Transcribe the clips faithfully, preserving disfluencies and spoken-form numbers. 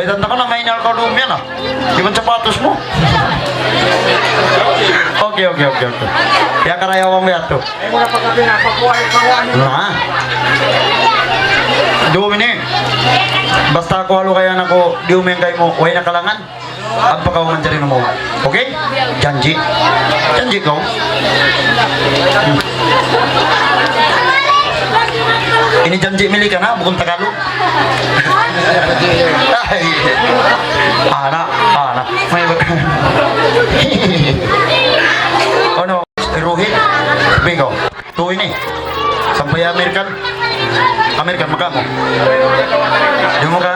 Tanda ka na, mainal kaw duun yan, ah. Di' man sapatos mu. Okay, okay, okay, okay. Ya, karayawan mu yan tu. Na. Duun ini. Basta aku halu kaya na aku, di' umen kaymu, way na kalangan. Ampa kaw manjari numuhun. Okay? Janji'. Janji' kaw. Hmm. Ini janji' Milikan, ha? Bukun Tagalog. Ay. Ana', ana'. May bag-, ano, Ruhit? Bigaw. Tuwi ini. Sampay American. American, makamu. Di' mu ka.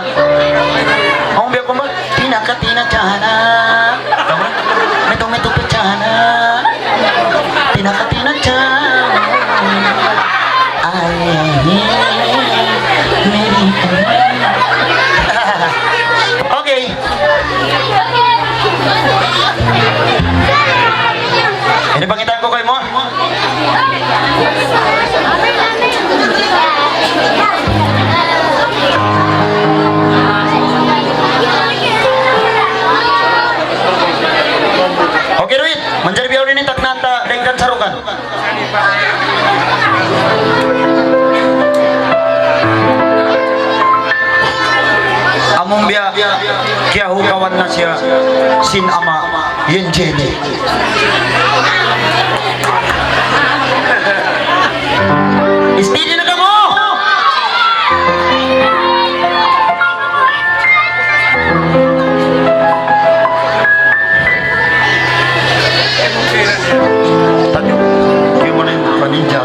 Awn biya' kumba, tina ka tina chana. Tama? Meto meto pa chana. Tina ka tina chana. Ay, American. Okay. Ini pangitaan ku kaymu. Okay, Ruhit. Manjari biya' unu ini, tagna' ta dayng kan Sarukan. Amun biya' kiyahukawan na siya sin ama' yan Jenny. Steady na kamu! Tadi, gimana itu, Pak Ninja?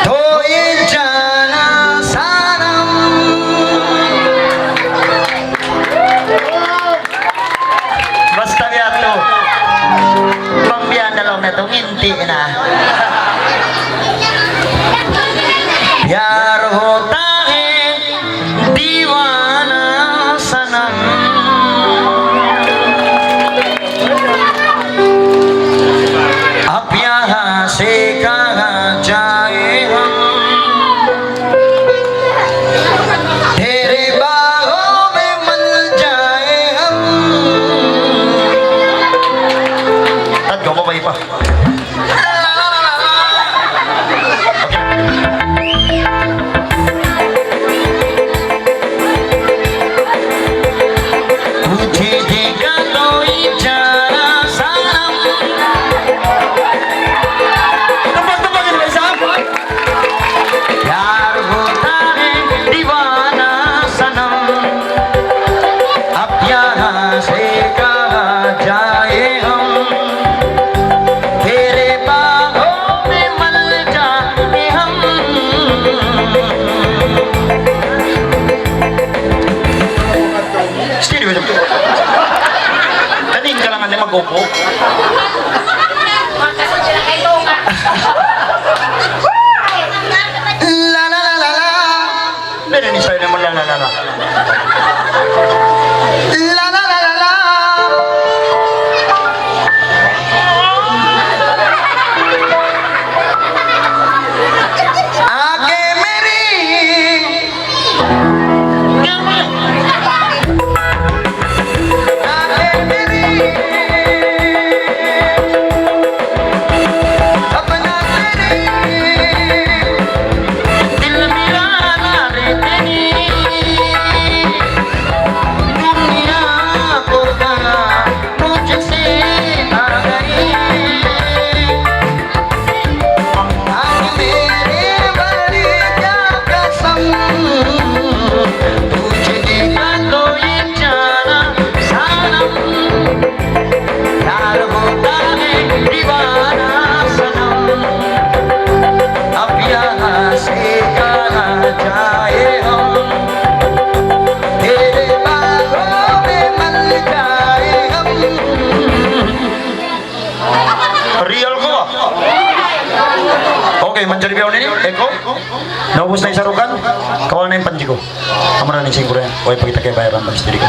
Tuwi' jana sanam. Basta biya' tu. Bang biya' na laung natu', nginti' na. Pyar hota hai diwana sanam. Ab yahan se kaha jaye hum, tere baahon mein mal jaye hum. Tat gaba bai pa. Tepuk tangan, Pak Isam. Pyar hota hai diwana sanam, ab yahan se kaha jaye hum, tere baahon mein mal jaye hum. Steady ba siya? Kaning kalangan niya mag-upo. La, la, la, la, la. Bene ni saya naman, la, la, la, la. La, la, la, la, la. Aake mere. Real ko ba? Okay, manjari biya' unu ini? Eko? Naubus na in Sarukan? Kawala na in panji ku. Amura na in singkura yan. Way, pagkita kay bayaran, bang steady ka.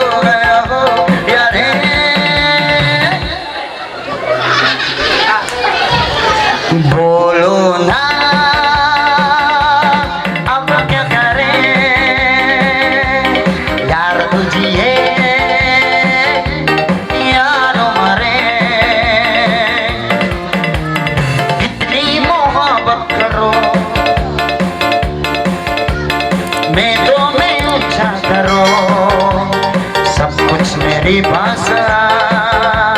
gaya ho, yare. Bolo na, ab kya kare, yaar tujhe yaad mare. Itni muhabbat karo, main tumhe uncha karun, sab kuch mere paas hai,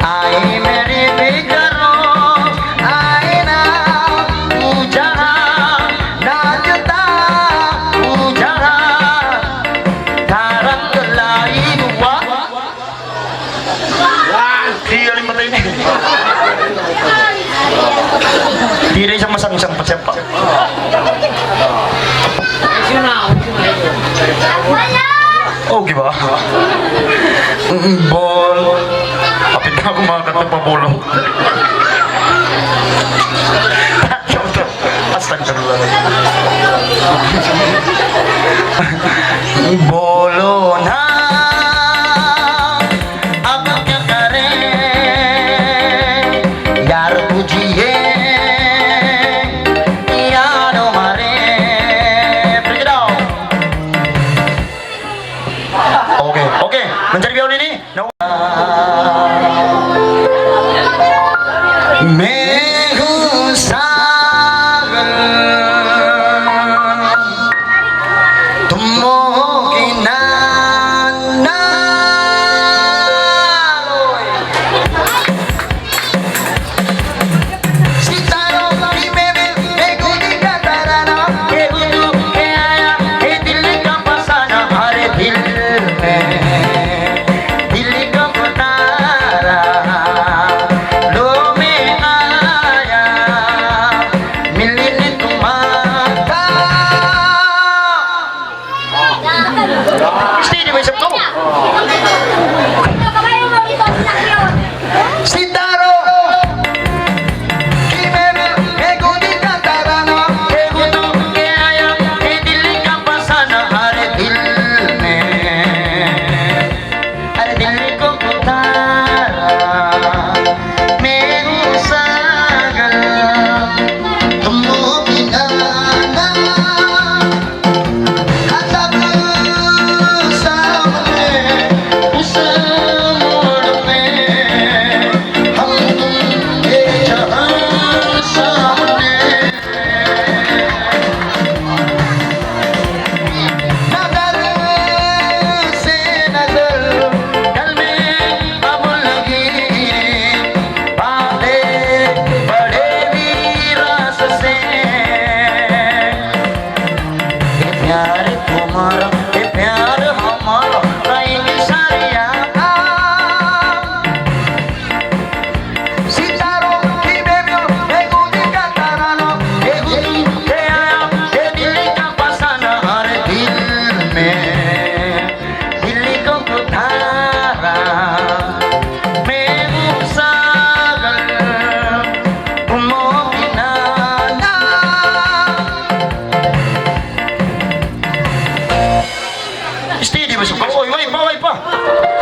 aap mere bhi karun, aaye na, u jahan na juda, u jahan tarang lai dua. Di' alim mata ini. Di' da isab masangsang pa siya pa. Okay ba? Bol. Hapit na aku makakanta pa bolo. Astagfirullah. Bolo na, ab kya kare, yaar tujhe yaad mare. Break it down. Okay, okay. Mencari piano ini. Meghu sagar tumho kinana. Sitaro ki meme, e gudi ka tarana, e butu ke aya, e dil ka pasana, are dil mein, dil ka patara, lo mein Steady ba suka? Oy, way pa, way pa.